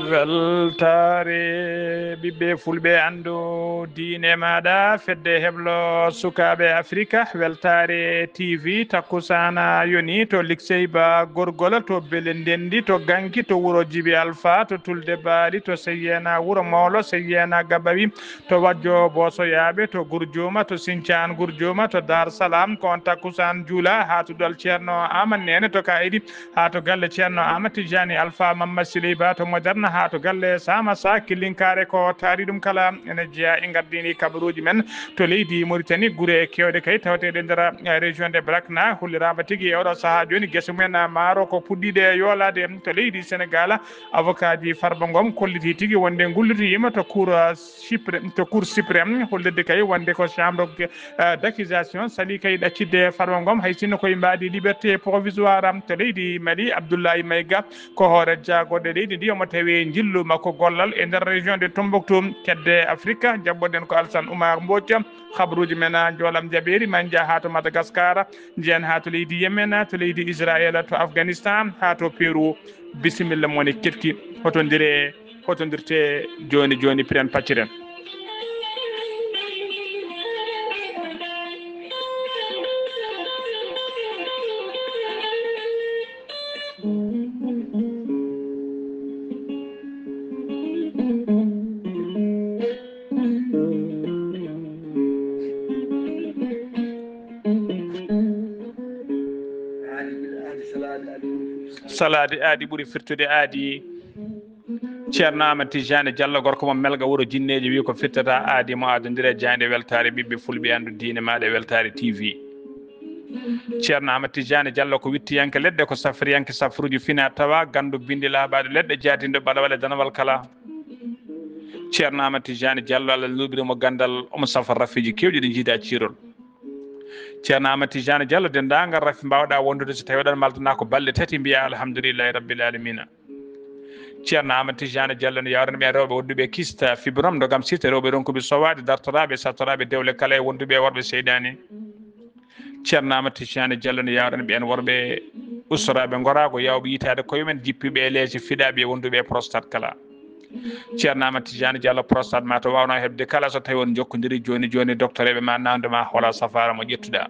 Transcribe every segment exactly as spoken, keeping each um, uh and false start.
Weltaare ɓiɓɓe fulɓe, anndu diine maaɗa, fedde heblo sukaaɓe Afrika, weltaare T V, takkusaana yoni to Likseyba Gorgol, to Bele Ndenndi, to Ganki, to wuro Jibi Alfa, to Tulde Baali, to Seyyeena Wuro Mawlo, Seyyeena Gabawi, to Wajjo Boosoyaaɓe, to Gurjuuma, to Sincaan Gurjuuma, to Daar Salaam, ko on takkusaan juula, haa to Duwal Ceerno Aamadu Neene, to Kaaydi, haa to galle Ceerno Aamadu Tijjaani Alfa Mamma Siley Ba, to Moderne, haa to galle Saama Sa, Killinkaare, ko taari ɗum kala ene jeyaa e ngardiini kabaruuji men to leydi Mauritanie, gure keewɗe kay tawateeɗe nder, eh, région de Brakna, holliraama tigi e oɗo sahaa jooni, gese mumen, eh, maaro ko puɗɗiiɗe yoolaade to leydi Senegaal. Avocat ji Farba Ngom kollitii tigi wonde ngullitoyiima to Cour, eh, suprême, to Cour suprême, hollirde kay wonde ko chambre, eh, d'accusation saɗi kay ɗaccitde Farba Ngom, hay sinno koye mbaadi liberté provisoire to leydi Mali. Abdoulaye Maïga ko hoore jaagorɗe leydi ndi, omo tawi njillu makko gollal e nder région de Tombouctou, kedde Afrika. Jaɓɓoɗen ko Alassane Oumar Mbodj. Habaruuji men, ah, njoolam jaɓeeri, ma en njah haa to Madagascar, njiyen haa to leydi Yemen, to leydi Israël, to Afghanistan, haa to Pérou. Bisimilla mon e keɗki, hotondire, hotondirte jooni jooni, piren pacciren. Salaade aadi ɓuri firtude aadi. Ceerno Aamadu Tijjaani Jallo, gorko mo Melga, wuro Jinneeji, wi ko firtata aadi mo adondire jaaynde weltaare ɓiɓɓe fulɓe, anndu diine maaɗa e weltaare T V. Ceerno Aamadu Tijjaani Jallo ko wittiyanke leɗɗe, ko safriyanke safruuji fina tawa, ganndu binndi laaɓaaɗo leɗɗe, jaatinde ɓalawal e danawal kala. Ceerno Aamadu Tijjaani Jallo, Allah luuɓiri mo ganndal, omo safa rafiiji keewɗi ɗi njiida ciirol. Ceerno Aamadu Tijjaani Jallo, denndaangal rafi mbaawɗaa wondude, so tawii oɗon maldana ko balɗe tati, mbiyaa alhamdulillahi rabbil alamina. Ceerno Aamadu Tijjaani Jallo ne yaawrani ɓeen rewɓe wonduɓe kista, fibrome, ndogam site, rewɓe ronkuɓe sowaade, dartoraaɓe, sattoraaɓe dewle kala e wonduɓe e worɓe seyɗaani. Ceerno Aamadu Tijjaani Jallo ne yaawrani ɓeen worɓe ustoraaɓe ngoraago, yaawɓe yitaade koye mum en, jippiiɓe e leese, fiɗaaɓe e wonduɓe e prostate kala. Ceerno Aamadu Tijjaani Jallo, prostate ma to waawnoo heɓde kala, so tawii on njokkondirii jooni jooni e doktoreeɓe ma, naamnde ma hoola safaara mo ƴettuɗaa.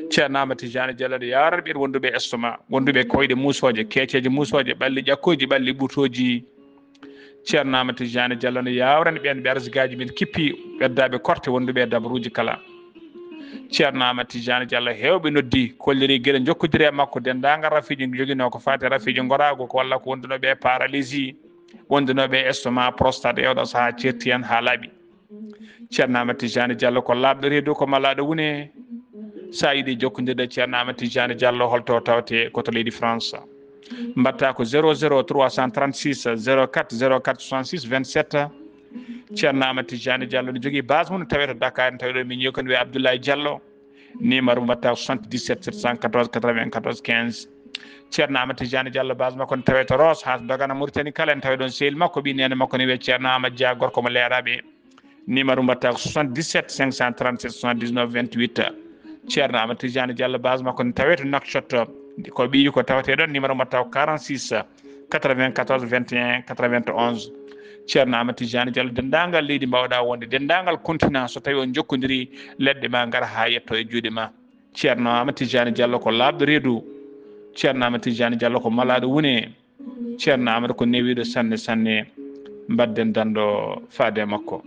Ceerno Aamadu Tijjaani Jallo ne yaawrani ɓeen wonduɓe estomac, wonduɓe koyɗe muusooje, keeceeje muusooje, ɓalli ƴakkooji, ɓalli ɓutooji. Ceerno Aamadu Tijjaani Jallo ne yaawrani ɓeen ɓe arsigaaji men kippi, ɓeddaaɓe korte, wonduɓe e dabaruuji kala. Ceerno Aamadu Tijjaani Jallo, heewɓe noddi, kolliri gila njokkondiri e makko, denndaangal rafiiji joginoo ko faati e rafiiji ngoraagu, ko walla ko wondunooɓe e paralysie, wondunooɓe e estomac, prostate, e oɗo sahaa ceerti en haa laaɓi. Ceerno Aamadu Tijjaani Jallo ko laaɓɗo reedu, ko malaaɗo wune. So a yiɗi jokkondirde e Ceerno Aamadu Tijjaani Jallo, holto tawte? Ko to leydi France. Mbaɗtaa ko zéro zéro trois cent trente-six zéro quatre zéro quatre soixante-six vingt-sept. Ceerno Aamadu Tijjaani Jallo ne jogii base mum, tawee to Dakar, en tawi ɗo min ñiiwkon wiyee Abdoulaye Jallo. Numéro mbaɗtaa ko soixante-dix-sept sept cent quatorze quatre-vingt-quatorze quinze. Ceerno Aamadu Tijjaani Jallo, base makko ne tawee to Roos, haa to Dagana, Mauritanie kala, en tawi ɗoon sehil makko, ɓii neene makko ne wiyee Ceerno Aamadu Dia, gorko mo Leeraaɓe. Numéro mbaɗtaa ko soixante-dix-sept cinq cent trente-sept soixante-dix-neuf vingt-huit. Ceerno Aamadu Tijjaani Jallo, base makko ne tawee to Nouakchott, ko ɓiyi ko tawetee ɗoon. Numéro mbaɗtaa ko quarante-six quatre-vingt-quatorze vingt et un quatre-vingt-onze. Ceerno Aamadu Tijjaani Jallo, denndaangal leydi mbaawɗaa wonde, denndaangal continent, so tawii on njokkondirii, leɗɗe ma ngara haa yetto e juuɗe ma. Ceerno Aamadu Tijjaani Jallo ko laaɓɗo reedu. Ceerno Aamadu Tijjaani Jallo ko malaaɗo wune. Ceerno Aamadu ko newiiɗo sanne sanne. Mbaɗden danndo faade e makko.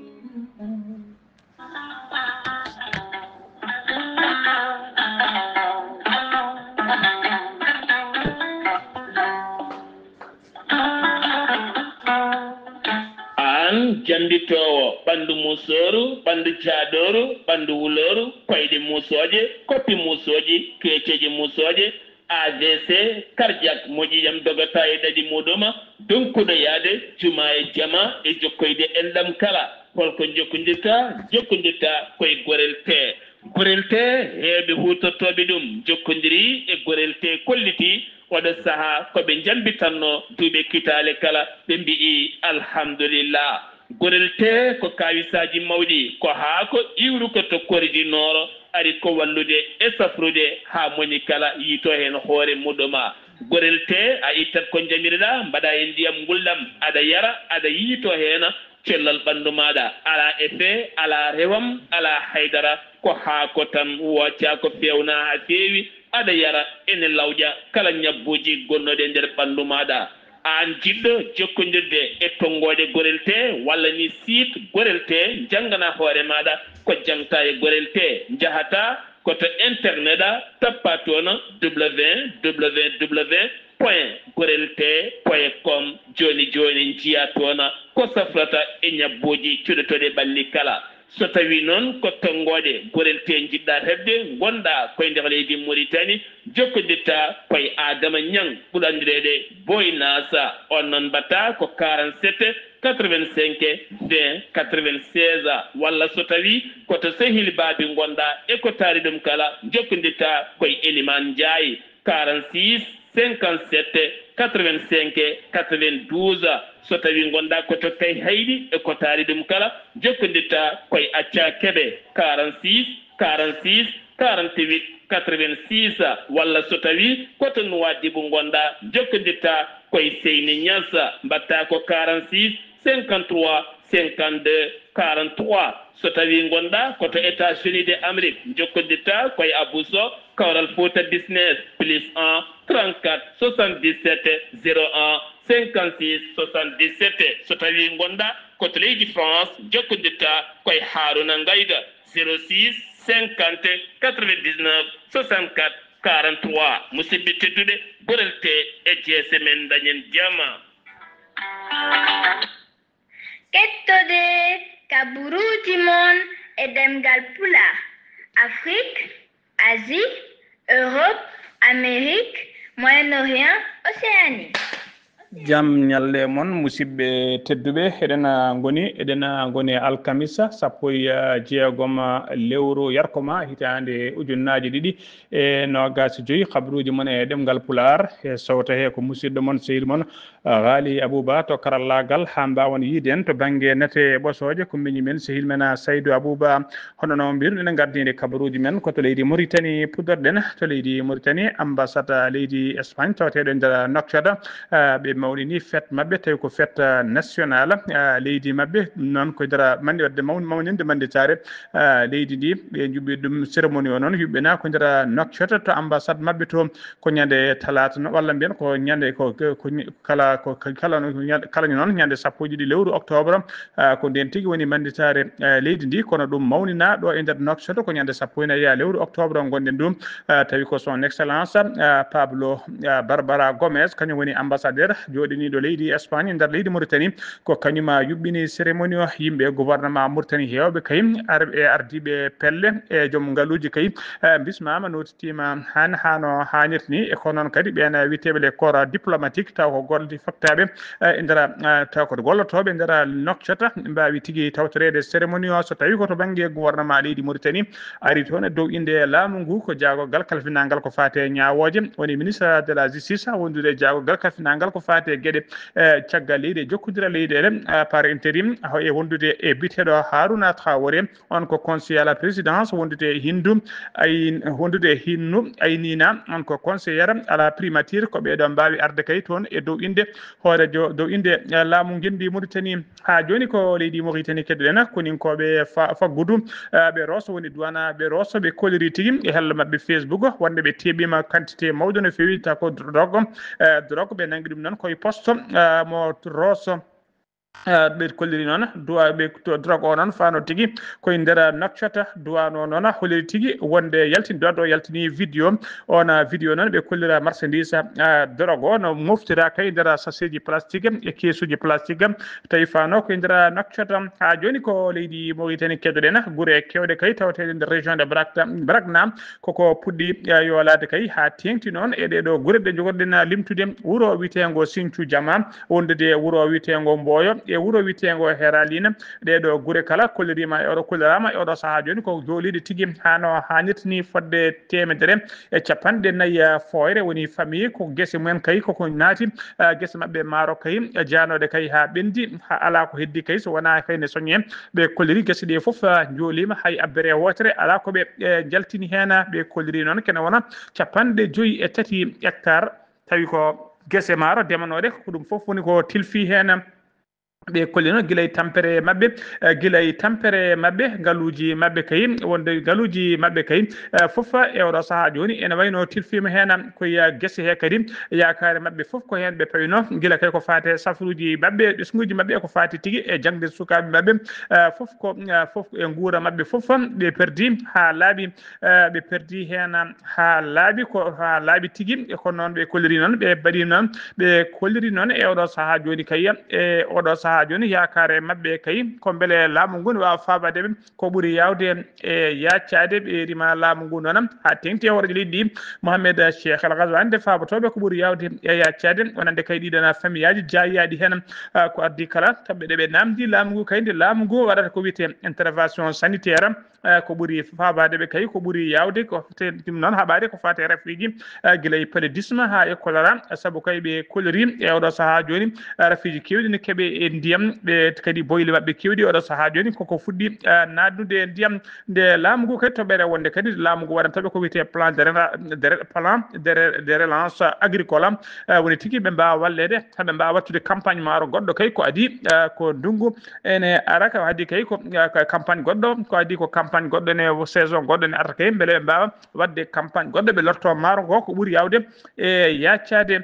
Aan jannditoowo, ɓanndu musooru, ɓanndu jaadooru, ɓanndu wulooru, koyɗe musooje, koppi musooji, keeceeje musooje, A V C, cardiaque, moƴƴi jam dogata e ɗaɗi muɗum, donkuɗo yaade juma e jama e jokkoyde enɗam kala. Holko jokkondirta? Jokkondirta koye Gorel Tee. Gorel Tee, heewɓe huutortooɓe ɗum jokkondirii e Gorel Tee, kolliti oɗo sahaa ko ɓe njambitanno duuɓi kitaale kala, ɓe mbi'i alhamdulillah. Gorel Tee ko kaawisaaji mawɗi, ko haako iwruko to koridi nooro, ari ko wallude e safrude haa moni kala yiito heen hoore muɗum. Gorel tee, a ittat ko njamiriɗaa, mbaɗaa e ndiyam ngulɗam, aɗa yara, aɗa yiytoo heen, cellal ɓanndu maaɗa alaa effet, alaa rewam, alaa haydara, ko haako tan, woocaa ko feewnaa haa feewi, aɗa yara, ene lawƴa kala ñabbuuji gonnooɗi e nder ɓanndu maaɗa. Aan jiɗɗo jokkondirde e tonngooɗe Gorel tee walla ni site Gorel tee, njannganaa hoore maaɗa ko jaŋtaa e Gorel tee, njahataa ko to internet a, tappaa toon www point gorel tee point com. Jooni jooni njiyaa toon ko safrata e ñabbuuji cuɗotooɗi ɓalli kala. So tawii noon ko tonngooɗe Gorel tee njiɗɗaa heɓde, ngonɗaa ko e nder leydi Mauritanie, jokkondirtaa ko e Adama Ñaŋ, ɓurɗo anndireede Boy Naasa. On noon mbaɗtaa ko quarante-sept quatre-vingt-cinq vingt quatre-vingt-seize, walla so tawii ko to Sehil Baabi ngonɗaa e ko taari ɗum kala, jokkondirtaa ko e Elimaan Njaay, quarante-six cinquante-sept quatre-vingt-cinq quatre-vingt-douze. So tawii ngonɗaa ko to Kayhayɗi e ko taari ɗum kala, jokkondirtaa ko e Accaa Kebe, quarante-six quarante-six quarante-huit quatre-vingt-six, walla so tawii ko to Nuwaadibu ngonɗaa, jokkondirtaa ko e Seyni Ñas, mbaɗtaa ko quarante-six cinquante-trois cinquante-deux quarante-trois. So tawii ngonɗaa ko to États-Unis de Amérique, jokkondirtaa ko e Abou Sow, Kawral Fouta Business, plus un trente-quatre soixante-dix-sept zéro un cinquante-six soixante-dix-sept. So tawii ngonɗaa ko to leydi France, jokkondirtaa ko e Harouna Ngayda, zéro six cinquante quatre-vingt-dix-neuf soixante-quatre quarante-trois. Musidɓe tedduɓe, Gorel tee e jeese men, dañen jam. Kettode kaburuuji mon e ɗemngal Pulaar, Afrik, Asie, Europe, Amérique, Moyen-Orient, Océanie. Jam ñalle mon, musidɓe tedduɓe. Eɗen, ah, ngoni, eɗen, ah, ngoni alkamisa sappo e, ah, jeegom, ah, lewru yarkoma, hitaande ujunnaaje ɗiɗi e noogaas e joy. Kabaruuji mon e ɗemngal Pulaar, e sowto he ko musidɗo mon, sehil mon, ah, Ghali Abouba to karallaagal, haa mbaawen yiiden to bannge nate ɓosooje ko miñi men, sehil men, ah, Saydou Abouba. Hono no mbirɗen, en ngardiinde kabaruuji men ko to leydi Mauritanie puɗɗorɗen. To leydi Mauritanie, ambassade leydi Espagne tawateeɗo e nder Nouakchott, ah, ɓe mawnini fête maɓɓe, tawi ko fête, ah, nationale, ah, leydi maɓɓe. Ɗum noon ko e nder mawni-, waɗde mawn-, mawninde mannitaare, ah, leydi ndi. Ɓe njuɓɓi ɗum cérémonie o noon, yuɓɓinaa ko e nder Nouakchott to ambassade maɓɓe to, ko ñande talaata no, walla mbiyen ko ñande ko, ko, ko kala, ko kala no ñande, kala noon ñande sappo e ɗiɗi lewru octobre, ah, ko ndeen tigi woni mannitaare, ah, leydi ndi, kono ɗum mawninaa ɗo e nder Nouakchott ko ñande sappo e nayi lewru octobre ngonɗen ɗum, ah, tawi ko son excellence, ah, Pablo, ah, Barbara Gomez, kañum woni ambassadeur jooɗiniiɗo leydi Espagne e nder leydi Mauritanie, ko kañum, ah, yuɓɓini cérémonie o. Yimɓe gouvernement Mauritanie heewɓe kay, ar-, e ardiiɓe pelle e joom ngaluuji kay, ah, mbismaama, nooti tiima han hano haanirta ni. E ko noon kadi ɓeen, eh, wiyeteeɓe les corps diplomatiques, taw ko golle faktaaɓe, eh, e nder, eh, taw ko gollotooɓe e nder Nouakchott, mbaawi tigi tawtoreede cérémonie o. So tawii ko to bannge gouvernement leydi Mauritanie ari toon e dow innde laamu ngu, ko jaagorgal kalfinaangal ko faati e ñaawooje, woni ministre de la justice, wondude e jaagorgal kalfinaangal ko faati e geɗe, eh, caggal leydi e jokkondiral leyɗeele, eh, par intérim, e wondude e biyeteeɗo Harouna Traoré, on ko conseiller à la présidence wondude e Hindu, ay, wondude e Hinnu Aynina, on ko conseillère à la primature. Ko ɓeeɗo mbaawi arde kay toon e dow innde hooreejo, dow innde, eh, laamu ngenndi Mauritanie. Haa jooni ko leydi Mauritanie keddoɗen, koninkooɓe fa-, faggudu, eh, ɓe Rosso woni duwana ɓe Rosso, ɓe kolliri tigi e hello maɓɓe Facebook, wonde ɓe teɓima quantité mawɗo no feewi, taw ko drogue, eh, drogue ɓe nangi ɗum noon koye poste, eh, mo Rosso. Eh, ɓe kolliri noon, duwa-, ɓe to-, drogue o noon fano tigi koye nder Nouakchott, duwano noon holliri tigi wonde yaltini, duwade o yaltini vidéo. On, ah, vidéo noon ɓe kollira marchandise, ah, drogue o no moftira kay nder sachetji plastique e keesuji plastique. Tawi fano koye nder Nouakchott. Haa jooni ko leydi Mauritanie keddoɗen, gure kewɗe kay tawateɗe nder région de Brak-, Brakna, koko puɗɗi, eh, yoolaade kay haa teeŋti noon e ɗee ɗoo gure ɗe njogorɗen limtude, wuro wiyeteengo Sinthiou Diama, wondude e wuro wiyeteengo Mboyo e wuro wiyeteengo Heralina. Ɗee ɗoo gure kala kolliriima e oɗo, kolliraama e oɗo sahaa jooni ko jooliiɗe tigi haa no haanirta ni, fodde teemedere e capanɗe nayi, eh, fooyre woni famille, ko gese mumen kay koko naati, eh, gese maɓɓe maaro kay, eh, jaanooɗe kay haa ɓenndi, haa alaa ko heddi kay so wonaa kay ne soñe. Ɓe kolliri gese ɗe fof, ah, njooliima, hay abbere wootere alaa ko ɓe, eh, njaltini heen. Ɓe kolliri noon kene wona capanɗe joyi e tati hectare. tawi ko gese maaro demanooɗe, ko ɗum fof woni ko tilfi heen. Ɓe kolli noon gila e tampere maɓɓe, eh, gila e tampere maɓɓe, ngaluuji maɓɓe kay, wonde ngaluuji maɓɓe kay, eh, fof e oɗo sahaa jooni ene wayno tilfiima heen, ko ya gese he kadi, yaakaare maɓɓe fof ko heen ɓe pawino, gila kay ko faati e safaruuji maɓɓe, ɓesnguuji maɓɓe, ko faati tigi e jaŋde sukaaɓe maɓɓe, eh, fof ko, eh, fof e nguura maɓɓe fof, ɓe perdi haa laaɓi, eh, ɓe perdi heen haa laaɓi, ko haa laaɓi tigi, e kono noon ɓe kolliri noon, ɓe mbaɗi noon, ɓe kolliri noon e oɗo sahaa jooni kay, e oɗo sahaa jooni yaakaare maɓɓe kay, ko mbele laamu ngu ne waawa faabaade ɓe, ko ɓuri yaawde e yaccaade ɓe rima laamu ngu noon, haa teŋti e hooreejo leydi ndi, Mohamed Cheikh El Ghazouani, nde faabotooɓe ko ɓuri yaawde e yaccaade, wonande kay ɗiɗon famiyaaji jaayaaɗi heen, ah, ko addi kala, kamɓe ɗe ɓe naamndi laamu ngu kay, nde laamu ngu waɗata ko wiyetee intervention sanitaire, eh, ko ɓuri faabaade ɓe kay, ko ɓuri yaawde, ko te-, ɗum noon haɓaade ko faati e rafiiji, eh, gila e paludisme haa e choléra, sabu kay ɓe kolori e oɗo sahaa jooni, eh, rafiiji keewɗi ne keɓe e ndiyam, ɓe kadi boyle maɓɓe keewɗi oɗo sahaa jooni koko fuɗɗi, eh, naatnude e ndiyam. Nde laamu ngu kadi toɓɓere wonde kadi laamu ngu waɗanta ɓe ko wiyetee plan de rela-, de re-, plan de re-, de relance agricole, eh, woni tigi ɓe mbaawa walleede, haa ɓe mbaawa waɗtude campagne maaro goɗɗo kay ko adii, eh, ko ndunngu ene ara, ko adii kay ko, eh, ko campagne goɗɗo, ko adii ko campagne goɗɗo ene, saison goɗɗo ene arata kay, mbele ɓe mbaawa waɗde campagne goɗɗo, ɓe lorto maaro ngo ko ɓuri yaawde e yaccaade.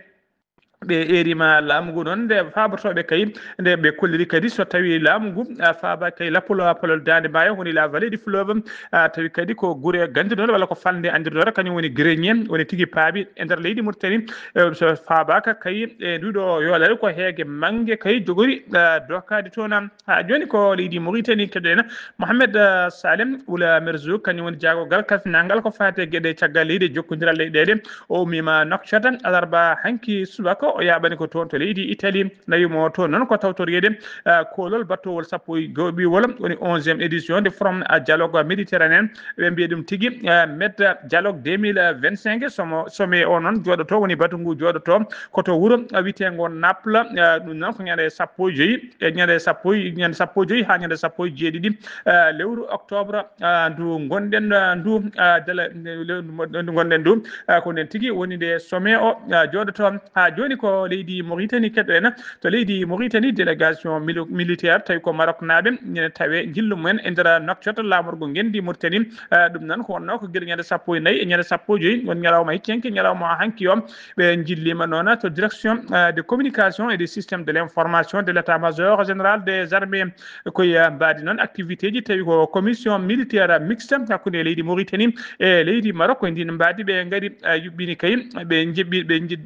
Ɓe eerima laamu ngu noon nde faabotooɓe kay, nde ɓe kolliri kadi so tawi laamu ngu, ah, faaba kay lappol, ah, polol Daande Maayo, woni la vallée du fleuve, ah, tawi kadi ko gure ganndirnoore walla ko falnde anndirnoore, kañum woni grenier, woni tigi paabi e nder leydi Mauritanie. Eh, so faabaaka kay e nduɗo yoolere ko heege mannge kay jogori, ah, dokaade toon. Haa jooni ko leydi Mauritanie keɗoɗen Mohamed, ah, Salem Oula Merzouk, kañum woni jaagogal kalfinangal ko faati e geɗe caggal leydi e jokkondiral leyɗeele. O ummiima Nouakchott alarba hanki subaka, o yaaɓani ko toon to leydi Italie. Nawi mo toon noon ko tawtoreede, ah, koolol battowol sappo e go'oɓiwol, woni onzième édition de Forum, ah, Dialogue Méditerranéen. Ɓe mbiya ɗum tigi, ah, Meta Dialogue deux mille vingt-cinq. Somo, sommet o noon jooɗoto, woni batu ngu jooɗoto ko to wuro, ah, wiyeteengo Naples. Ah, ɗum noon ko ñande sappo e joyi, e ñande sappo e, ñande sappo e joyi haa ñande sappo e jeeɗiɗi, ah, lewru octobre, ah, ndu ngonɗen, ah, ndu, ah, dala, ndu ngonɗen ndu, ah, ko nden tigi woni nde sommet o, ah, jooɗoto. Haa jooni ko leydi Mauritanie keɗoɗen. To leydi Mauritanie, délégation mili-, militaire tawi ko Maroc naaɓe, ñande tawe njillu mumen e nder Nouakchott, laamorgo ngenndi Mauritanie. Ah, ɗum noon ko wonno ko gila ñande sappo e nayi e ñande sappo e joyi, won ñalawma hikkenke, ñalawma hanki o. Ɓe njilliima noon to direction, euh, de communication et des systèmes de l'information de l'état-major général des armées. Ko e mbaadi noon activité ji tawi ko commission militaire mixte hakkunde leydi Mauritanie e leydi Maroc. Ko e ndin mbaadi ɓe ngari, euh, yuɓɓini kay, ɓe njibbi, ɓe nji-,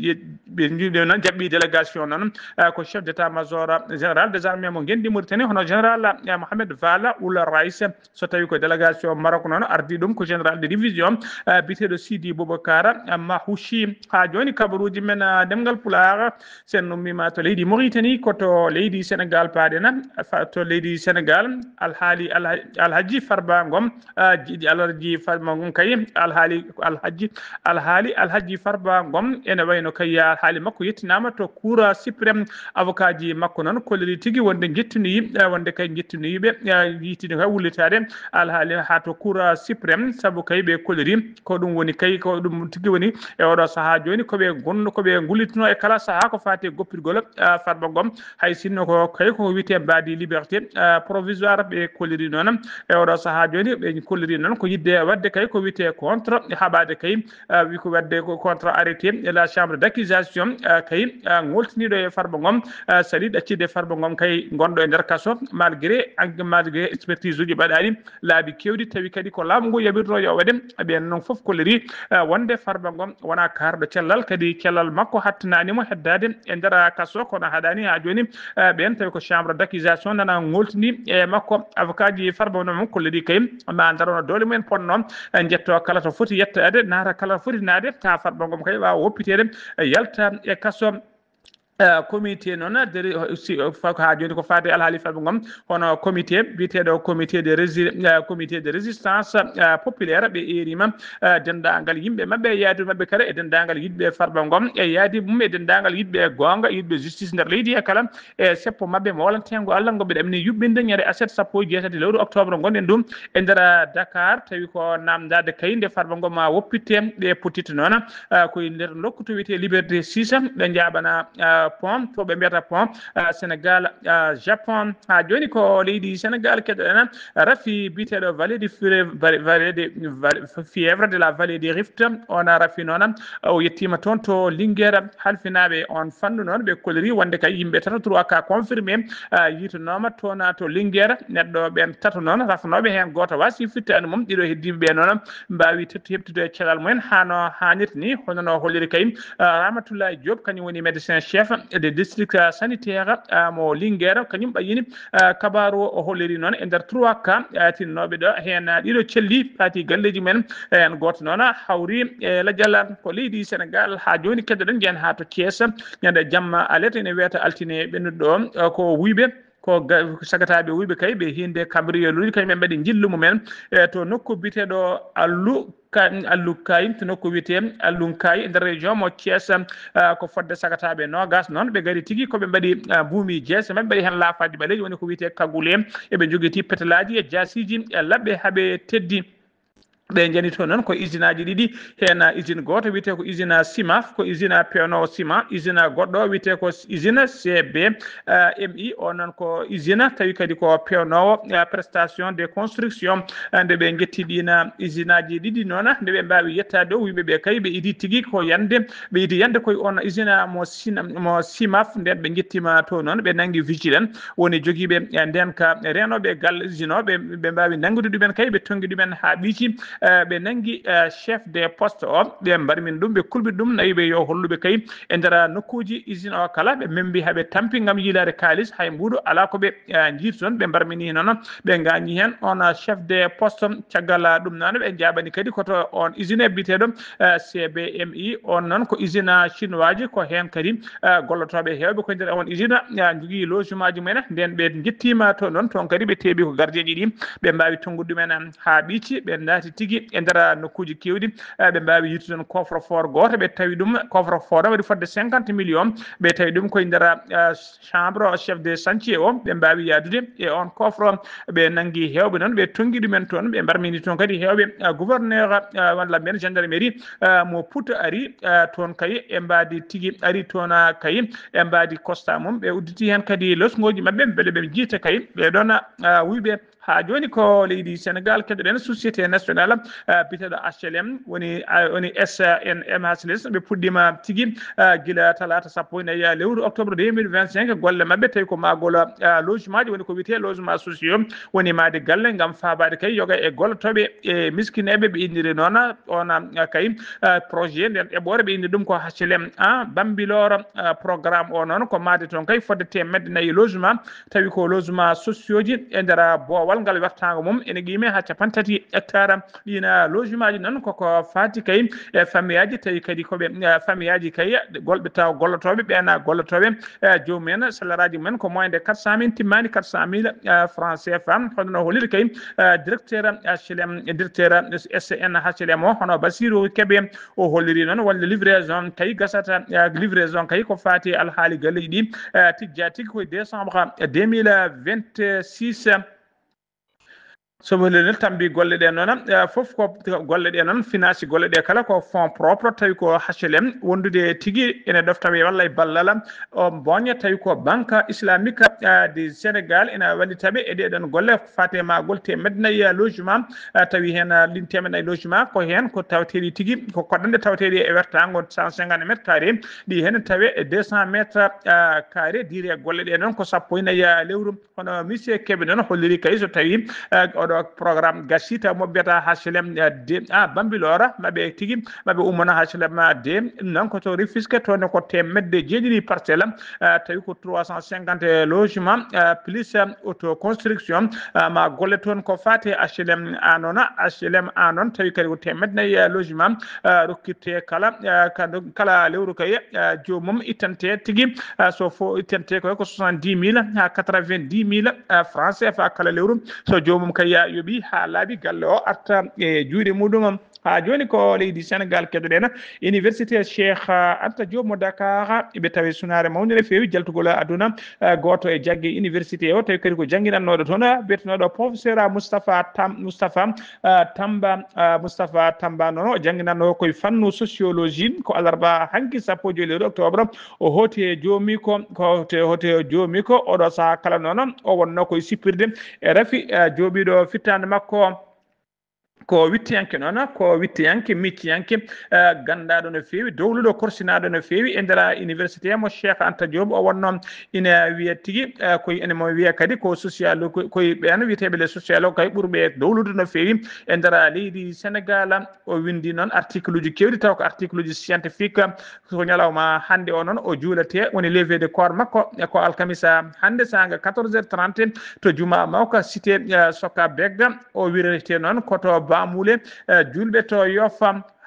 ɓe nji-, ɓe noon jaɓɓi délégation noon, euh, ko chef d'état-major général des armées mo ngenndi Mauritanie, hono général, euh, Mohamed Vala Ould Raïs. So tawi ko délégation Maroc noon ardi ɗum ko général de division, eh, biyeteeɗo Sidi Boubacar, eh, Mahouchi. Haa jooni kabaruuji men, eh, ɗemngal Pulaar, sen ummiima to leydi Mauritanie, ko to leydi Sénégal paaɗen, fa-, to leydi Sénégal, Alhaali Alha-, Alhaji Farba Ngom, eh, jiiɗi Alhaji Farba Ngom kay, Alhaali Alhaji, Alhaali Alhaji Farba Ngom, ene wayno kay Alhaali makko yettinaama to Cour suprême. Avocat ji makko noon kolliri tigi wonde njettinoyi, eh, wonde kay njettinoyi ɓe, eh, yiɗino kay wullitaade alhaali haa to Cour suprême, sabu kay ɓe kolliri ko ɗum woni kay, ko ɗum tigi woni e oɗo sahaa jooni ko ɓe gonno, ko ɓe ngullitino e kala sahaa ko faati e goppirgol, eh, Farba Ngom. Hay sinno ko kay ko wiyetee mbaadi liberté, eh, provisoire ɓe kolliri noon e oɗo sahaa jooni, ɓe kolliri noon ko yiɗde waɗde kay ko wiyetee contre haɓaade kay, ah, wi ko waɗde ko contre arrêté de la chambre d'accusation, ah, kay, ah, ngoltiniiɗo e Farba Ngom, ah, sali ɗaccidde Farba Ngom kay gonɗo e nder kaso, malgré, malgré expertise uji baɗaɗi laabi kewɗi, tawi kadi ko laamu ngu yaɓirno yo waɗe. Ɓen noon fof kolliri, ah, wonde Farba Ngom wona kaarɗo cellal, kadi cellal makko hattanaani mo heddaade e nder kaso, kono haɗaani haa jooni, ah, ɓen tawi ko chambre d'accusation nana ngoltini e makko. Avocat ji Farba Ngom kolliri kay ma ndarono doole mumen ponno, eh, njetto kala to foti yettaade, naata kala to foti naade, haa Farba Ngom kay waawa woppiteede, eh, yalta e kaso. Uh, comité noon deri si- fa- ko haa jooni ko faati e alhaali farɓe ngom, hono comité biyeteeɗo comité de rési- uh, comité de résistance uh, populaire. Ɓe eerima uh, denndaangal yimɓe maɓɓe e yaadu maɓɓe kala, e denndaangal yiɗɓe farɓe ngom e yaadi mum, e denndaangal yiɗɓe goonga, yiɗɓe justice nder leydi e kala, e seppo maɓɓe mo walantengo Allah ngo ɓe ɗamini yuɓɓinde ñande aset sappo e jeetati lewru octobre ngonɗen ɗum e nder Dakar. Tawi ko namdade kay nde farɓe ngo ma woppitte ɗe pottitte noon, uh, koye nder nokku to wiyetee Liberté six. Ɓe njaɓana uh, pont to ɓe mbiyata pont uh, Sénégal uh, Japon. Haa jooni ko leydi Sénégal keɗoɗen rafi biyeteeɗo Vallée de Fièvre, Vallée de Vallée- Fièvre de la Vallée des Rift. On rafi noon o yettiima toon to Linguère. Halfinaaɓe on fannu noon ɓe koliri wonde kay yimɓe tato trois cas confirmé uh, yiitanooma toon to Linguère. Neɗɗo ɓen tato noon rafnooɓe heen gooto waasi fittaandu mum. Ɗiɗo heddiiɓe ɓe noon mbaawi tettu heɓtude cellal mumen haa no haanirta ni, hono no holliri kay uh, Ramatoulaye Diop, kañum woni médecin chef de district uh, sanitaire uh, mo Linguère. Kañum ɓayyini uh, kabaaru o, o holliri noon e nder trois cas uh, tinnooɓe ɗo heen uh, ɗiɗo celli paati galleeji mumen. Heen gooto noon hawri e lajal ko leydi Sénégal. Haa jooni keddoɗen njeyen haa to Thiès, ñande jamma alerte ene wiyata altine ɓennuɗo ɗo uh, ko wuyɓe ko ga- sagataaɓe wuyɓe kay ɓe hinde kabriyoleji kañum ɓe mbaɗi njillu mumen e to nokku biyeteeɗo Allu Ka- Allu Kayi, to nokku wiyetee Allun Kayi e nder région mo Thiès. Uh, ko fodde sagataaɓe noogas noon ɓe ngari tigi ko ɓe mbaɗi uh, buumi jeese maɓɓe, mbaɗi heen laafaaji ɓaleeji woni ko wiyetee kagule, eɓe njogiti petelaaji e jaasiiji e laɓɓe haa ɓe teddi. Ɓe njani toon noon ko isinaaji ɗiɗi, heen isin gooto wiyetee ko isin Simaf, ko isin peewnoowo sima, isin goɗɗo wiyetee ko isin C B, uh, M I, o noon ko isin tawi kadi ko peewnoowo uh, prestation de construction. Uh, nde ɓe njetti ɗiin isinaaji ɗiɗi noon, nde ɓe mbaawi yettaade o, wuyɓe ɓe kay ɓe idi tigi ko yande, ɓe idi yande koye on isin mo Sina- mo Simaf. Nden ɓe njettiima to noon, ɓe nanngi vigilance woni jogiiɓe eh, ndeen ka reenooɓe e galle usine o, ɓe ɓe mbaawi nanngude ɗumen kay, ɓe tonngi ɗumen haa ɓiyti. Eh, ɓe nanngi eh, chef de poste o, ɓe mbarmini ɗum, ɓe kulɓi ɗum, nawi ɓe yo holluɓe kay e nder nokkuuji usine o kala. Ɓe membi haa ɓe tampi ngam yiilaade kaalis, hay mbuuɗu alaa ko ɓe eh, njiiti toon. Ɓe mbarmini noon, ɓe ngaañi heen on eh, chef de poste. Caggal eh, ɗum noon, ɓe njaabani kadi koto on usine biyeteeɗo eh, C B M I, on noon ko usine chinois ji, ko heen kadi eh, gollotooɓe heewɓe ko nder on usine eh, njogii logement ji mumen. Nden ɓe njettiima to noon, toon kadi ɓe teeɓi ko gardien ji ɗi, ɓe mbaawi tonngude ɗumen eh, haa ɓiyti, ɓe naati tigi e nder nokkuuji keewɗi. Eh, ɓe mbaawi yiytude toon coffre-fort gooto, ɓe tawi ɗum coffre-fort o waɗi fodde cinquante millions, ɓe tawi ɗum koye nder eh, chambre chef de chantier o, ɓe mbaawi yahdude e on coffre, ɓe nanngi heewɓe noon, ɓe tonngi ɗumen toon, ɓe mbarmini toon kadi heewɓe. Eh, gouverneur eh, walla mbiyen gendarmerie eh, mo Pout ari eh, toon kay, e mbaadi tigi ari toon ah, kay, e mbaadi constat mum, ɓe udditi heen kadi losngooji maɓɓe, mbele ɓe njiita kay ɓe ɗoon ah, wuyɓe. Haa jooni ko leydi Sénégal, keɗoɗen société nationale eh, biyeteeɗo H L M, woni ah, woni S N M H L S, ɓe puɗɗiima tigi ah, gila talaata sappo e nayi lewru octobre deux mille vingt-cinq. Golle maɓɓe tawi ko maagol ah, logement ji, woni ko wiyetee logement sociaux, woni maayde galle ngam faabaade kay yoga e gollotooɓe e miskineeɓe. Ɓe inniri noon on ah, kay ah, projet, nden eɓɓoore ɓe inni ɗum ko H L M A Bambilor. Ah, programme o noon ko maayde toon kay fodde teemedde nayi logement, tawi ko logement sociaux ji e nder boowal ngal wertaango mum ene qiime haa cappanɗe tati hectare. Ɗiin logement ji noon koko faati kay e famiyaaji, tawi kadi ko ɓe eh, famiyaaji kay golɓe taw gollotooɓe, ɓeen gollotooɓe eh, joomum en salairaaji mumen ko moins de quatre cent mille, timmaani quatre cent mille eh, francs C F A. Hono no holliri kay eh, directeur H L M, directeur S N H L M o, hono Bassirou Kébé, o holliri noon wonde livraison kay gasata eh, livraison kay ko faati e alhaali galleeji ɗi eh, tijjaa tigi koye décembre deux mille vingt-six. Sobo lelel tambi golle ɗe noon eh, fof ko golle ɗe noon, finance golle ɗe kala ko fonds propre, tawi ko H L M wondude tigi ene ɗoftawe walla e ballal o mboña, tawi ko Banque Islamique eh, du Sénégal ene wallitaɓe e ɗeɗon golle. Faate magol teemedde nayi logement eh, tawi heen eh, lin teemedde nayi logement ko heen ko taweteeɗi tigi ko koɗɗanɗe taweteeɗe e wertaango cent cinquante mètres carrés, ɗi heen tawe deux cent mètres eh, carrés. Diire golle ɗe noon ko sappo e nayi lewru. Hono monsieur Kebe noon holliri kay so tawi eh, oɗo Programme gasita mo mbiyata H L M D, a Bambilor, maɓe tigi, maɓe ummana H L M D, ɗum noon ko to Rufisque, toon ko teemedde jeeɗiɗi parcelle, tawi ko trois cent cinquante logement, plus auto construction, ma golle toon ko fate H L M A noon, H L M A noon, tawi kadi ko teemedde nayi logement, rokkirte kala, kala lewru kay, joomum ittante tigi, so fo ittante koy ko soixante-dix mille ha quatre-vingt-dix mille francs C F A kala lewru. So joomum kay ya yoɓi ha laaɓi, galle o arta e juuɗe muɗum. Ha jooni ko leydi Sénégal keɗoɗen. Université Cheikh Anta Diop mo Dakar, ɓe tawi sunaare mawnde no feewi jaltugol aduna. Gooto e jagge université o, tawi kadi ko jannginannooɗo toon, biyetenooɗo professeur Moustapha Tam-, Moustapha, Tamba, Moustapha Tamba noon, o jannginannoo koye fannu sociologie. Ko alarba hanki sappo e joy lewru octobre, o hooti e joomi ko, ko hooti, hooti e joomi ko oɗo sahaa kala noon, o wonnoo koye sippirde e rafi, jooɓiiɗo fittaande makko. Ko wittiyanke noon, ko wittiyanke, micciyanke, ganndaaɗo no feewi, dowluɗo, korsinaaɗo no feewi e nder université mo Cheikh Anta Diop. O wonnoo ina wiya tigi, koye ene mo wiya kadi ko social, ko, koye ɓeen wiyeteeɓe les sociologues kay ɓurɓe dowlude no feewi e nder leydi Sénégal. O winndi noon article uji keewɗi, taw ko article uji scientifique. Ko ñalawma hannde o noon o juuletee, woni levée de corps makko, e ko alkamisa hannde saanga quatorze heures trente to Juma Mawka, cité, eh, Soka Beg. O wiretee noon ko to Bamule, eh, juulɓe to Yoff.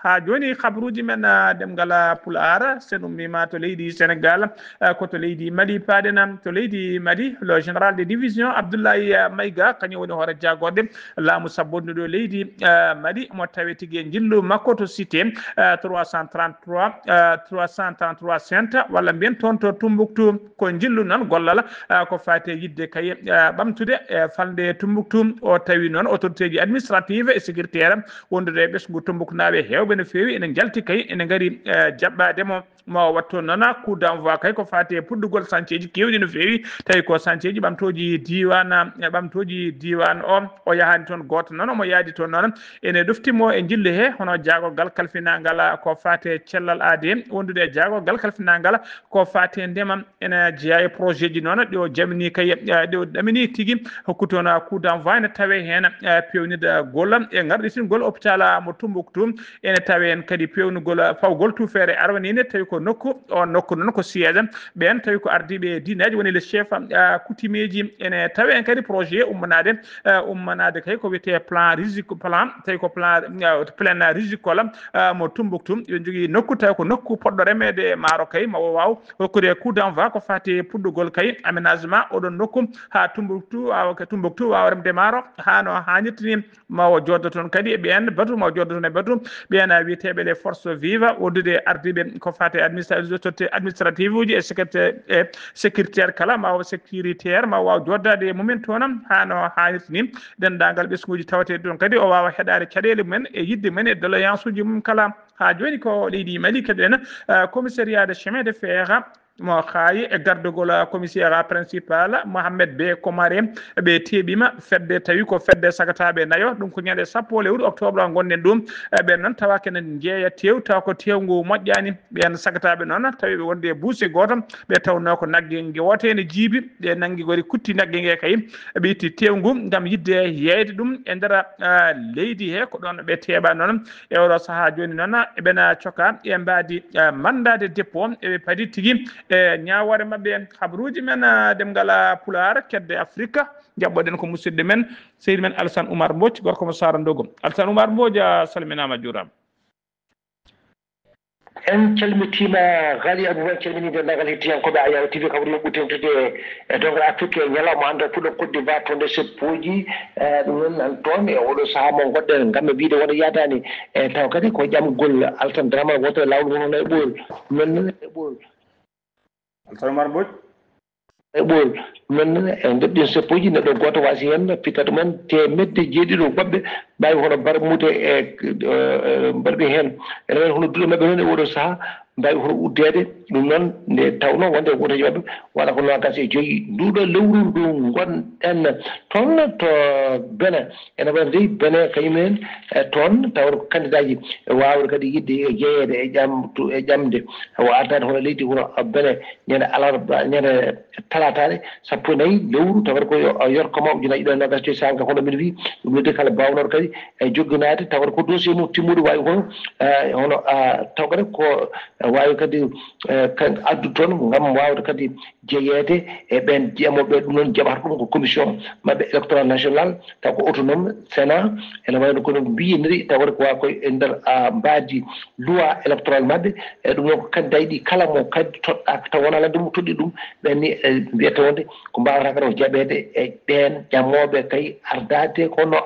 Ha jooni, habruuji men, eh, ɗemngal, eh, Pulaar, sen ummiima to leydi Senegaal, eh, ko to leydi Mali paaɗen. To leydi Mali, le général de division Abdoulaye, eh, Maïga, kañum woni hoore jaagorɗe laamu sabbunduɗo leydi, eh, Mali, mo tawi tigi e njillu makko to cité, eh, trois cent trente-trois, eh, trois cent trente-trois Sainte, walla mbiyen toon to Tumbuktu. Ko njillu noon gollal, eh, ko faati e yiɗde kay, eh, ɓamtude, eh, falnde Tumbuktu. O tawi noon autorité ji administrative et sécuritaire wondude e ɓesngu Tumbuktunaaɓe heewɓe no feewi ene njalti kay, ene ngari, eh, jaɓɓaade mo. Ma o waɗ toon noon coup d'envoi kay ko faati e puɗɗugol sancieji keewɗi no feewi, tawi ko sancieji ɓamtooji diiwaan, e ɓamtooji diiwaan o. O yahaani toon gooto noon, omo yaadi toon noon. Ene ɗofti mo e njillu he, hono jaagorgal kalfinaangal ko faati e cellal aadee, wondude e jaagorgal kalfinaangal ko faati e ndema. Ene jeyaa e projet ji noon, ɗi o jamini kay, eh, ɗi o ɗamini tigi, hokku toon coup d'envoi, ene tawee heen, eh, peewnitgol e ngarɗitingol hôpital mo Tumbuktu. Ene tawee heen kadi peewnugol, eh, fawgol tuufeere arwaniinde, tawi ko nokku, o nokku noon ko siège ɓeen, tawi ko ardiiɓe diineeji, woni les chefs, eh, coutumiers ji. Ene tawee heen kadi projet ummanaade, eh, ummanaade kay ko wiyetee plan risicole, plan, tawi ko plan, eh, plan risicole, eh, mo Tumbuktu. Yo jogii nokku, tawi ko nokku poɗɗo remeede maaro kay, ma o waaw hokkude coup d'envoi ko faati e puɗɗugol kay aménagement oɗon nokku haa Tumbuktu waawa, Tumbuktu waawa remde maaro haa no haanirta ni. Ma o jooɗo toon kadi e ɓeen batu, ma o jooɗo toon e batu ɓeen a wiyeteeɓe les forces vives, wondude e ardiiɓe ko faati e administra-, autorité administrative uji e sécurité, e sécuritaire kala, ma o sécuritaire, ma o waaw jooɗaade e mumen toon haa no haanirta ni. Denndaangal ɓesnguuji tawateeɗi toon kadi o waawa heɗaade caɗeele mumen e yiɗde mumen e doléance uji mum kala. Haa jooni ko leydi Mali keɗoɗen, eh, commissariat de chemin de fer mo Xaayi e gardagol, eh, commissaire principal Mohamed B Komare, ɓe teeɓiima fedde, tawi ko fedde sagataaɓe nayo, ɗum ko ñande sappo lewru octobre ngonɗen ɗum. Eh, ɓeen noon tawa kene njeeya teew, tawa ko teewngu moƴƴaani. Ɓeen sagataaɓe noon tawi ɓe wonde e buuse gooto, ɓe tawnoo ko nagge nge woote ene jiibi, ɓe nanngi gori kutti nagge nge kay, ɓe itti teewngu ngam yiɗde yeeyde ɗum e nder, eh, leydi he, ko ɗoon ɓe teeɓa noon. E oɗo sahaa jooni noon, eɓena coka e mbaadi, eh, mandat de dépôt, eɓe padi tigi e ñaawoore maɓɓe. Habruuji men, eh, ɗemngal, eh, Pulaar, kedde Afrika, jaɓɓoɗen ko musidɗo men, sehil men Alassane Oumar Mbodj, gorko mo Saara Ndogo. Alassane Oumar Mbodj, a salminaama, a juuraama. En calmitiima, Ghali Abou, en calminii denndaangal hettiyankooɓe Ayaw T V, kaɓri ɓuttintude e Dongal Afrique e ñalawma hannde, puɗɗo Côte d'Ivoire, to nde seppooji. Eh, ɗum noon, nan toon e oɗo sahaa mo ngonɗen, ngam mi wiyde wonde yaadaani, e taw kadi ko ƴamgol Altan Dramane, wonto e laawol, wonno e ɓool. Ɗum noon, e ɓool. Altan Oumar Mbodj. E ɓool. Ɗum noon, e nder ɗin seppooji, neɗɗo gooto waasi heen fitta ɗumen teemedde jeeɗiɗo woɓɓe, Mbaawi hono barmude e mbaɗɓe heen, ene wayi hono duɗe maɓɓe noon e oɗo sahaa, mbaawi hono uddeede. Ɗum noon, nde tawnoo wonde wooteejo maɓɓe waɗa ko noogaas e joyi nduɗo lewru ndu ngonɗen toon to Bene. Ene waɗa dey Bene kañum en e toon tawata ko kandidaaji e waawde kadi yiɗde jeyeede e ƴamtu e ƴamde o ardaade hono leydi wuro Bene ñande alarba, ñande talaataare sappo e nayi lewru, tawata ko yo yorkoma ujunaaji ɗiɗi e noogaas joyi saanga hono min wi ɗum noddi kala baawnooɗo kadi e jogginaade tawata ko dossier mum timmuɗo waawi hono hono tawata ko waawi kadi kan addu toon ngam waawde kadi jeyeede e ɓeen jeemoɓe. Ɗum noon jaɓata ɗum ko commission maɓɓe électoral national taw ko autonome Sénat ene wayno ko noon mbiyiniri tawata ko waa koye e nder mbaadi loi électoral maɓɓe. E ɗum noon ko candidat ɗi kala mo kadi toɗɗaaka taw wona lande mum toɗɗi ɗum ɓen ni mbiyata wonde ko mbawata kadi o jaɓeede e ɓeen ƴamooɓe kay ardaade kono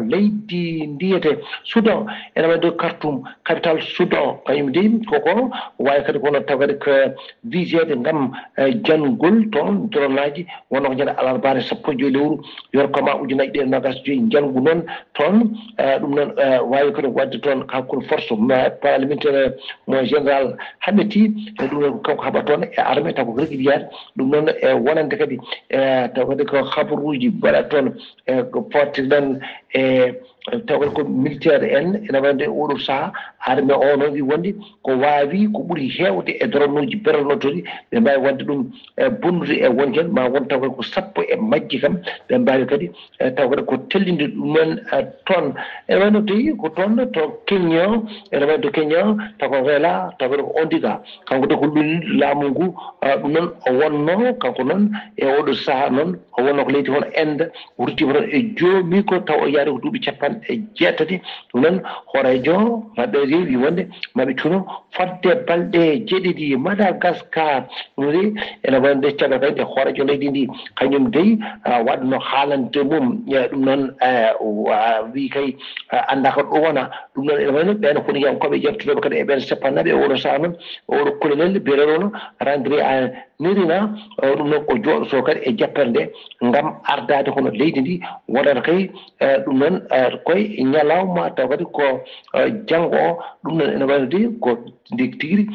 leydi ndiyete Soudan ene wayde Khartoum, capital Soudan kañum dey koko wawi kadi kono taw kadi ko viseede ngam janngol toon dronaji wonno ko ñande alarbaare sappo e joyi lewru yorkoma ujunaaji ɗiɗi e noogaas joyi njanngu noon toon. Ɗum noon wawi kadi wadde toon hakkunde force parlementaire mo général Hameti. E ɗum noon kanko haɓa toon e armée taw ko régulière. Ɗum noon e wonande kadi e taw kadi ko habaruuji mbaɗa toon e ko fottiran e taw kadi ko militaire en ene wayde oɗo saha armée o noon wi wonde ko waawi ko ɓuri heewde e doronooji beralnotori ɓe mbaawi waɗde ɗum e bonnude e wonken ma won taw ko sappo e majji kam ɓe mbaawi kadi e taw kadi ko tellinde ɗum en e toon. Ene wayno tawi ko toon to Kenya ene wayno to Kenya taw ko Raila taw kadi ko Odinga kanko de ko ɗum laamu ngu ɗum noon o wonno kanko noon e oɗo saha noon o wonno ko leydi hono Inde o ruttima toon e joomi ko taw o yaari ko duuɓi capanɗe jeetati. Ɗum noon hooreejo maɓɓe rewi wonde maɓe cuno fodde balɗe jeeɗiɗi Madagascar ɗum ri ene wonde caggal kadi nde hooreejo leydi ndi kañum dey waɗno haalande mum ɗum noon wi kay annda ko ɗum wona. Ɗum noon ene wayno ɓen honiyankoɓe ƴeftunoɓe kadi e ɓen seppannaɓe e oɗo saha noon oɗo colonel biyeteɗo no rendre a nirina ɗum noon ko jooɗoto kadi e jappere nde ngam ardaade hono leydi ndi wonata kay ɗum noon koye ñalawma taw kadi ko janngo o. Ɗum noon ene wayno de ko nde tigiri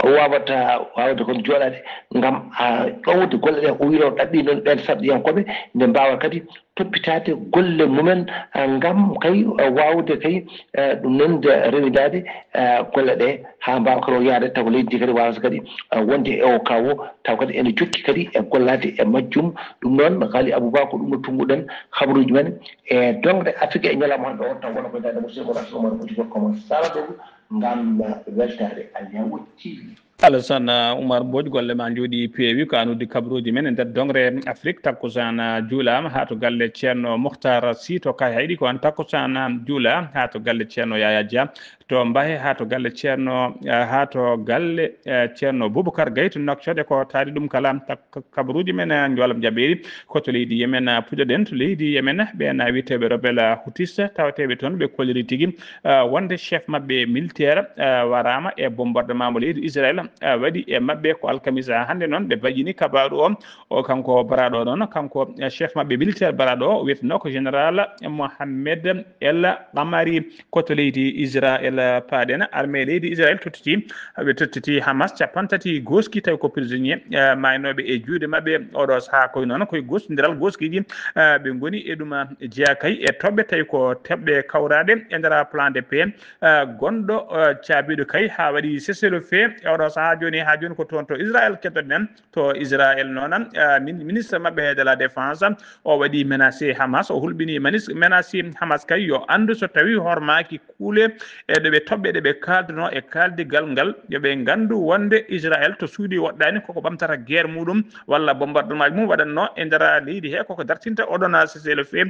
o wawata wawde kon jooɗaade ngam ƴowde golle ɗe o wino ɗaɓɓi noon ɓen sarɗiyankoɓe nde mbawa kadi toppitaade golle mumen ngam kay wawde kay ɗum noon nde rewindaade golle ɗe ha mbawa kadi o yaade taw leydi ndi kadi wawata kadi wonde e o kawo taw kadi ene jokki kadi e gollaade e majjum. Ɗum noon Ghali Abouba ko ɗum no tumbuɗen habaruji men e dongde Afrique e ñalawma hande o taw wona koye dande mo seko rasno mara ɓoji gorko mon sala dogo ngam weltaade Allianz T V. Alassane Oumar Mbodj, golle ma njooɗi peewi ko an uddi kabaruuji men e nder dongre Afrique. Takkusaan juulaama haa to galle Ceerno Muhtar Sy to Kayhayɗi, ko an takkusaan juula haa to galle Ceerno Yaya Dia to Mbahe, haa to galle Ceerno haa to galle Ceerno Boubacar Gaye to Nouakchott e ko taari ɗum kala. Kabaruuji men njoolam jaɓeeri ko to leydi Yemen puɗɗoɗen. To leydi Yemen ɓeen wiyeteeɓe rebelle Houthis tawateeɓe toon ɓe kolliri tigi wonde chef maɓɓe militaire waraama e bombardement mo leydi Israël waɗi e maɓɓe ko alkamisa hannde. Noon ɓe mbaɗini kabaaru o o kanko baraɗo noon kanko chef maɓɓe militaire baraɗo o wiyeteno ko général Mohamed El Qamari. Ko to leydi Israël paaɗen. Armée leydi Israël tottiti ɓe tottiti Hamas capanɗe tati gooski tawi ko prisonnier maynooɓe e juuɗe maɓɓe. Oɗo sahaa koye noon koye gostondiral gooskiiji ɓe ngoni e ɗum jeyaa kay e toɓɓe tawi ko toɓɓe kawraaɗe e nder plan de paix gonɗo caabiiɗo kay haa waɗi cessez-le-feu. E oɗo sahaa jooni haa jooni ko toon to Israël keddoɗen. To Israël noon ministre maɓɓe de la défense o waɗi menacé Hamas o hulɓini menacé Hamas kay yo anndu so tawi hormaaki kuule e ɗo ɓe toɓɓe ɗe ɓe kaalduno e kaaldigal ngal yo ɓe nganndu wonde Israël to suuɗi woɗɗaani koko ɓamtata guerre muɗum walla bombardement mum waɗatno e nder leydi he koko dartinta oɗon cessez-le-feu.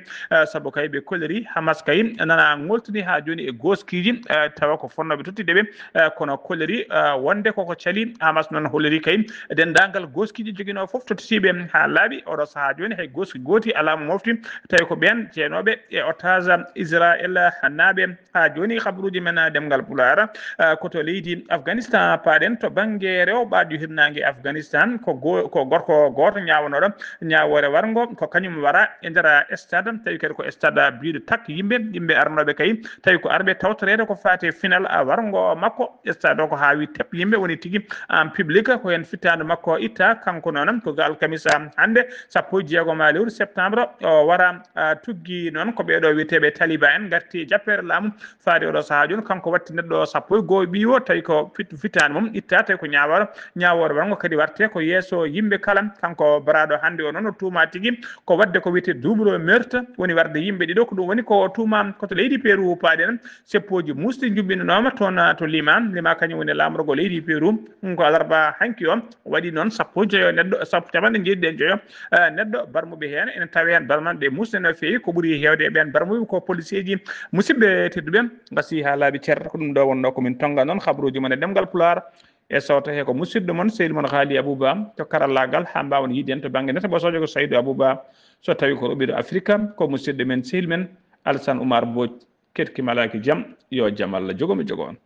Sabu kay ɓe kolliri Hamas kay nana ngoltini haa jooni e gooskiiji tawa ko fonnooɓe tottiiɓe ɓe kono kolliri wonde koko cali. Hamas noon holliri kay denndaangal gooskiiji joginoo fof tottitiiɓe haa laaɓi oɗo sahaa jooni hay gooski gooti alaa mo mofti tawi ko ɓeen jeenooɓe e otage Israël naaɓe. Haa jooni kabaruuji men Ɗemngal Pulaar, ah, ko to leydi Afghanistan paaɗen, to bannge rewɓaajo hirnaange Afghanistan, ko go-, ko gorko gooto ñaawanooɗo ñaawoore warngo, ko kañum wara e nder stade, tawi kadi ko stade biyɗo tak yimɓe, yimɓe arnooɓe kay, tawi ko arɓe tawtoreede ko faati e final, ah, warngo makko. Stade o ko haawi tep yimɓe woni tigi en public, ko heen fittaandu makko itta, kanko noon ko ga alkamisa hannde, sappo e jeegom lewru septembre, o wara, ah, tuggi noon ko ɓeeɗo wiyeteeɓe Taliban en ngarti e jappeere laamu, faade oɗo sahaa jooni, kanko watti neɗɗo sappo e go'o ɓiwo, tawi ko fit-, fittaandu mum itta, tawi ko ñaawoore, ñaawoore warngo kadi warte ko yeeso yimɓe kala. Kanko baraaɗo hannde o noon o tuuma tigi ko waɗde ko wiyetee double meurtre, woni warde yimɓe ɗiɗo. Ko ɗum woni ko o tuuma ko to leydi Peru paaɗen, seppooji muusɗi njuɓɓinanooma toon to Lima. Lima kañum woni laamorgo leydi Peru. Ɗum ko alarba hanki o waɗi noon sappo joyo neɗɗo, sappo, capanɗe jeeɗiɗi e joyo, eh, neɗɗo barmuɓe heen. Ene tawi heen barmanɓe muusɗe no feewi. Ko ɓuri heewde e ɓeen barmuɓe ko poliseeji. Musidɓe tedduɓe, ngasi haa laaɓi cer. Ko ɗum ɗo wonnoo ko min tonnga noon habruuji mon e ɗemngal Pulaar. E sawto he ko musidɗo mon, sehil mon Haali Abuba to karallaagal, haa mbaawon yiide en to bannge nete ɓosoojo ko Saydu Abuba. So tawi ko roɓiɗo Afrika, ko musidɗo men, sehil men Alsan Umar Mbooc. Ketki malaaki jam, yo jam Allah jogo mi jogo on.